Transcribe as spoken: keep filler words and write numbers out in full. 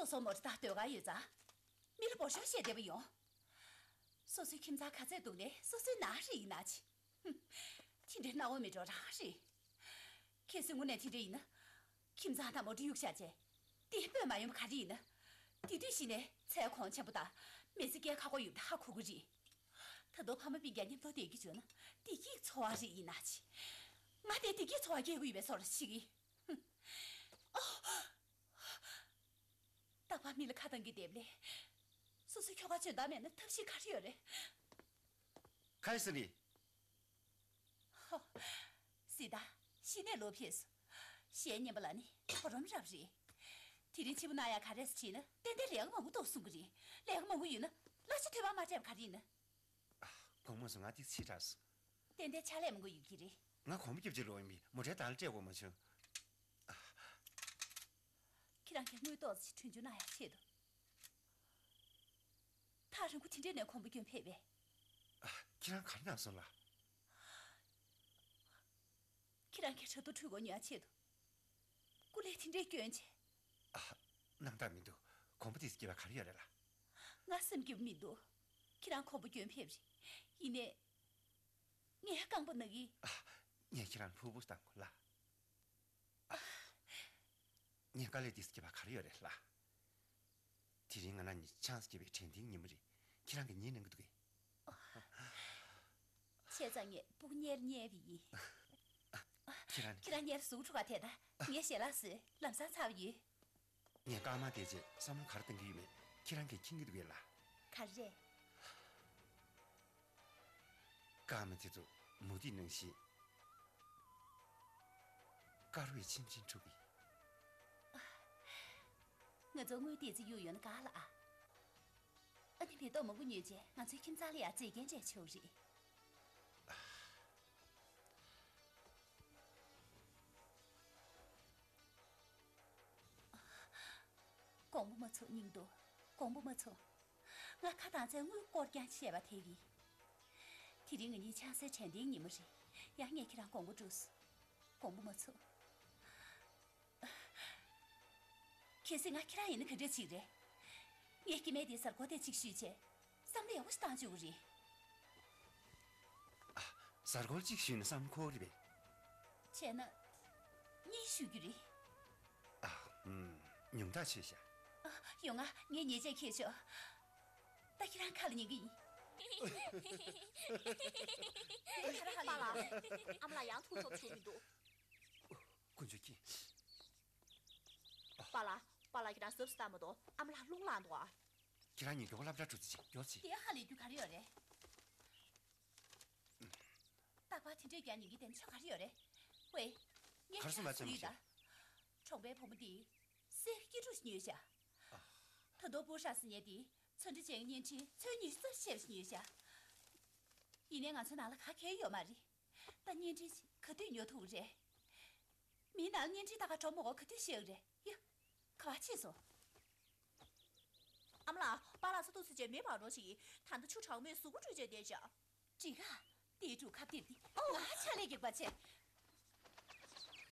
སོ་སོ་མོ་ཊ་ད་ལྟོས་ག་ཡོད་ཙང་། མི་ལ་འབོར་ཤོག་བཤད་བདེ་པོ་ཡོང་། སོ་སོའི་ཁྱིམ་ཚང་ག་ཚད་འདུག་ནས་སོ་སོའི་ནང་རེད་ཡིན་ན་ཅི། ཧུམ། དེ་འདྲའི་སྣང་བ་མི་འགྲོ་རང་རེད། གལ་སྲིད་དངོས་གནས་དེ་འདྲ་ཡིན་ན། ཁྱིམ་ཚང་དང་མོ་ཊ་གཡུག་བཞག་བྱས། དེ་སྤོས་མ་ཡོང་བ་ག་རེ་ཡིན་ན། དེ་དུས་གཞི་ནས་ཚལ་གོང་ཆེན་པོ་དང་མི་ཚེ་སྐྱེལ་ཁག་པོ་ཡོད་པ་ཧ་གོ་གི་རེད། ད་དུང་ཕ་མ་སྤུན་ཀྱག་མཉམ་དུ་བསྡད་ཀྱི་བྱུང་ན་བདེ་སྐྱིད་ཚོར་བ་རེད་ཡིན་ན་ཅི། ང་དེ་བདེ་སྐྱིད་ཚོར་བ་སྐྱེ་དགོས་ཡོད་པའི་བཟོ་འདྲ་ཞིག་ཡིན། ཨོ། རྟག་པར་མི་ལ་ཁ་གཏང་གི་བསྡད་པ་ལས། སོ་སོའི་ཁྱོ་ག་འཇོན་ཐང་མེད་ན་ཐབས་ཤེས་ག་རེ་ཡོད་རེད། ག་རེ་ཟེར་ནི། ཧོ། སྲིད་ད། གཞི་ནས་ལོ་ཕེབས་སོང་། གཞས་སྙན་པ་ལ་ནི་གོ་རིམ་རབ་རེད། དེ་རིང་ཕྱི་པོ་གནང་ཡག་ག་རེ་ཟེར་བྱས་ན་ཏན་ཏན་ལས་ཀ་མང་པོ་འདུག་གསུང་གི་རེད། ལས་ཀ་མང་པོ་ཡོད་ན་གླ་ཆ་ཐོལ་པ་མ་སྤྲད་པ་ག་རེ་ཡིན་ན། ཨ། དགོངས་མ་ཚོམ། ང་ཏོག་ཙམ་ཕྱི་དྲགས་སོང་། ཏན་ཏན་ཕྱག་ལས་མང་པོ་ཡོད་ཀྱི་རེད། ང་གོམ་པ་རྒྱབ་བྱས་ལོག་ཡིན་པས་མོ་ཊའི་དང་ལེན་སྤྲད་དགོས་མ་བྱུང་། ཨ། ཁྱེད་རང་གིས་དངུལ་ཏོག་ཙམ་ཞིག་གྲོན་ཆུང་གནང་ཡག་ཆེད་དུ། ཐག་རིང་པོ་དེ་འདྲའི་ནས་གོམ་པ་སྐྱོན་ཕེབས་པས། ཨ། ཁྱེད་རང་ག་རེ་གནང་སོང་ལགས། ཁྱེད་རང་གི་ཕྲག་དོག་འཁྲུད་དགོས་ཉོ་ཡག་ཆེད་དུ། སྐུ་ལས་དེ་འདྲའི་སྐྱོན་ཆེ། ཨ། སྣང་དག་མི་འདུག། གོམ་པ་ཏོག་ཙམ་རྒྱབ་པ་ག་རེ་ཡོད་རེད་ལགས། ང་སེམས་སྐྱིད་པོ་མི་འདུག། ཁྱེད་རང་གོམ་པ་སྐྱོན་ཕེབས་རེད། ཡིན་ནའི། ངས་རྐང་པ་ན་གི། ཨ། ངས་ཁྱེད་རང་ལྷུག་པོ་བཏང་དགོས་ལགས། ཨ། ངས་དཀའ་ལས་ཏོག་ཙམ་རྒྱབ་པ་ག་རེ་ཡོད་རེད་ལགས། དེ་རིང་ང་རང་གཉིས་ཆང་ས་རྒྱག་པའི་དྲན་རྟེན་ཉིན་མོ་རེད། ཁྱེད་རང་གིས་ངའི་གཉེན་གནང་གི་འདུག་གས། བྱས་ཙང་ངས་སྤུ་གུ་གཉེར་གཉེར་བ་ཡིན། ཁྱེད་རང་ནི། ཁྱེད་རང་གཉེར་གཟུགས་ཁྲུ་ག་དེ་ད་ངས་ཞལ་ལག་བཟོས་ལམ་སང་ཚར་བ་ཡོད། ངས་སྐར་མ་བལྟས་རྗེས་བསམ་བློ་ག་རེ་གཏང་གི་ཡོད་མེད་ཁྱེད་རང་གིས་མཁྱེན་གྱི་འདུག་གས་ལགས། ག་རེ་རེད། སྐར་མ་དེ་ཚོ་མུ་ཏིག་ནང་བཞིན་དཀར་བའི་ཆེམ་ཆེམ་འཁྲུག་གི། ང་ཚོ་དངུལ་ཏོག་ཙམ་གཡུག་ཡོང་ན་དགའ་ལ་ཨ། ཨ་ནི་མེ་ཏོག་མང་པོ་ཉོས་རྗེས་ང་ཚོའི་ཁྱིམ་ཚང་ལ་ཡང་མཛེས་རྒྱན་སྤྲས་ཆོག་རེད། དགོངས་པ་མ་ཚོམ་སྙིང་སྟོབས། དགོངས་པ་མ་ཚོམ། ང་ཁ་གདངས་ཚེ་དངུལ་སྐོར་རྐྱང་བཤད་པ་དེ་གིས། དེ་རིང་ང་གཉིས་ཆང་སའི་དྲན་རྟེན་ཉིན་མོ་རེད། ཡང་ངས་ཁྱེད་རང་དགོངས་པ་འགྲོ་སོང་། དགོངས་པ་མ་ཚོམ། གལ་སྲིད་ང་ཁྱེད་རང་ཡིན་ན་ག་འདྲ་ཅིག་རེད། ངས་སྐྱེ་དམན་དེའི་གཟའ་སྐོར་དེ་གཅིག་ཞུས་བྱས། བསམ་བློ་ཡག་པོ་ཞིག་བཏང་བཅུག་གི་རེད། ཨ། གཟའ་སྐོར་གཅིག་ཞུས་ན་བསམ་བློ་འཁོར་གི་རེད་པས། བྱས་ན། གཉིས་ཞུ་རྒྱུ་རེད། ཨ། ཨུམ། ཉུང་ཐག་ཆོད་ཤག། ཨ། ཡོང་ང་། ངས་ཉེས་ཆད་འཁྱེར་ཆོག། ད་ཁྱེད་རང་ཁ་ལ་ཉན་གི་ཡིན། ཁྱེད་རང་ཁ་ལ་ཉན། པཱ་ལགས། ཨ་མ་ལགས་ཡང་ཐུག་ཆོག་ཆོག་མི་འདུག། དཀོན་མཆོག་མཁྱེན། པཱ་ལགས། པཱ་ལགས་ཁྱེད་རང་གཟབ་གཟབ་བཏང་མ་གཏོགས་ཨ་མ་ལགས་རླུང་ལངས་འདུག་ཨ། ཁྱེད་རང་གཉིས་མགྱོགས་པོ་སློབ་གྲྭར་འགྲོ་རྩིས་བྱེད། མགྱོགས་བྱེད། དེ་ཧ་ལས་རྒྱུ་ག་རེ་ཡོད་རེད། རྟག་པར་དེ་འདྲའི་རྒྱག་ཉན་གྱི་དེ་ཆོ་ག་རེ་ཡོད་རེད། ཝེ། ངས་ག་རེ་སོང་ལ་ཁྱེད་ལ་ཞུས་ད། གྲོང་པའི་བུ་མོ་འདིས་གསེར་སྐྱིལ་ཀྲུང་ཞིག་ཉོས་ཤག། ད་དུང་པུ་ཧྲ་ཟེར་མཁན་དེས་ཚོན་ཁྲ་ཅན་གྱི་བརྙན་འཕྲིན་ཚོན་ཉི་ཤུ་རྩ་བཞི་ཞིག་ཉོས་ཤག། ཡིན་ནའི་ང་ཚོའི་ནང་ལ་ག་གེ་ཡོད་མ་རེད། ད་བརྙན་འཕྲིན་ཞིག་ག་དུས་ཉོ་ཐུབ་རེད། མིའི་ནང་ལ་བརྙན་འཕྲིན་ལྟ་ག་འགྲོ་མི་དགོས་ག་དུས་ཤེས་རེད་ཡ། ག་པར་ཕྱིན་སོང་། ཨ་མ་ལགས། པཱ་ལགས་ས་ཐུག་ཟེར་བྱས་མེ་འབར་འགྲོ་ཞིག་ཡིན། ད་ལྟ་ཆུ་གྲང་མོས་གཟུགས་པོ་བཀྲུས་བྱས་བསྡད་ཤག། འགྲིག་ག། དེའི་གྲུ་ཁ་བཏེགས་ཏེ་ང་ཕྱག་ལས་རྒྱག་པ་བྱས།